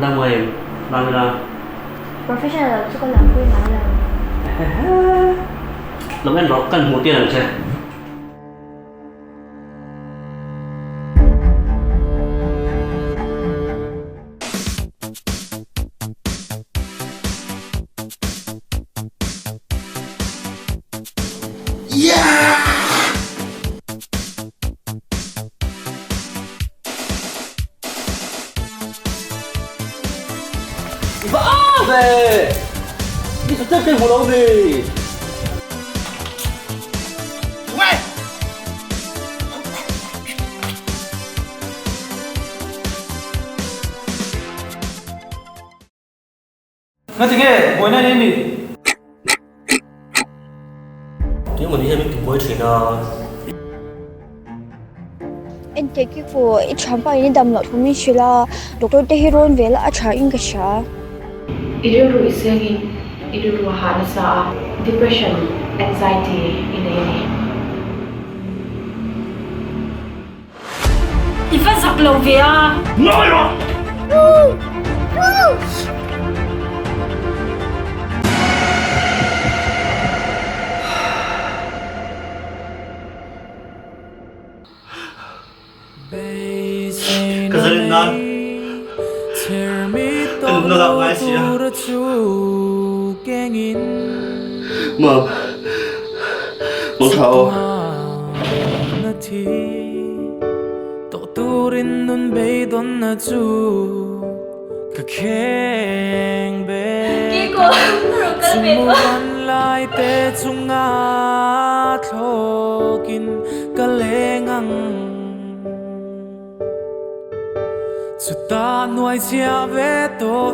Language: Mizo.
Lam ngai em? Lam ila. Professional lo chu ka lam pui ngai lo. Lo en rawh, kan hmuh tir ang che. I va a ve! I satel ka hmu lo ni! Nga tinge buaina nei mi? Tuimawni hian min tibuai thin a. Enteh Kiko, i thianpa in i dam loh thu min hrilh a, doctor te hi rawn ve la a tha in ka hria. I rilru i sengin i rilru a hah nasa a, depression, anxiety i nei a ni. I va zak lo ve a. Ngawi rawh! Ka zalin nan ka nunna lak ngai si a. Mam, mang tha aw. Kiko, rawh kal ve tawh.